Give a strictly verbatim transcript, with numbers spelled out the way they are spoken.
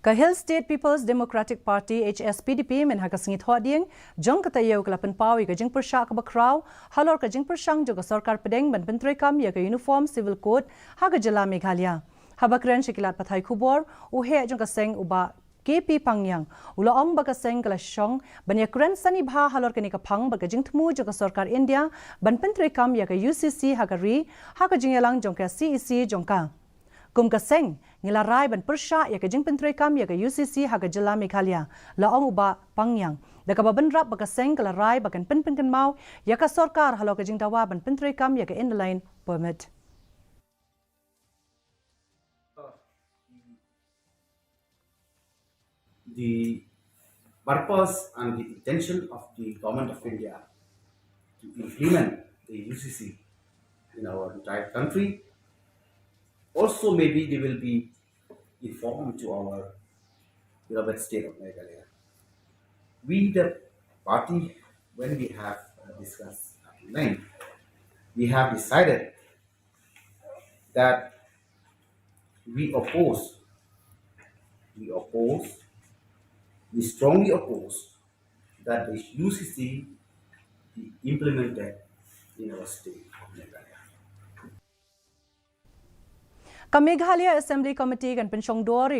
Ka Hill State People's Democratic Party, H S P D P, mynha ka sngi Thohdieng jong ka taïew ka la pynpaw ïa ka jingpyrshah kaba khraw halor ka jingpyrshang jong ka sorkar pdeng ban pyntreikam ïa ka Uniform Civil Code ha ka jylla Meghalaya. Haba kren sha ki lad pathai khubor, u heh jong ka seng u Bah K P Pangngiang u la ong ba ka seng ka la shong ban ïakren sani bha halor kane ka phang bad ka jingthmu jong ka sorkar India ban pyntreikam ïa ka U C C ha ka ri ha ka jingïalang jong ka C E C jong ka. Kum ka seng, ngi la rai ban pyrshah ïa ka jingpyntreikam ïa ka U C C ha ka jylla Meghalaya, la ong u Bah Pangngiang. Da kaba bynrap ba ka seng ka la rai ba kan pynpynkynmaw ïa ka sorkar halor ka jingdawa ban pyntreikam ïa ka Inner Line Permit. The purpose and the intention of the Government of India to implement the U C C in our entire country. Also, maybe they will be informed to our beloved state of Meghalaya. We, the party, when we have uh, discussed at length, we have decided that we oppose, we oppose, we strongly oppose that the U C C be implemented in our state of Meghalaya. Ka Meghalaya Assembly Committee kan pynshong dor ïa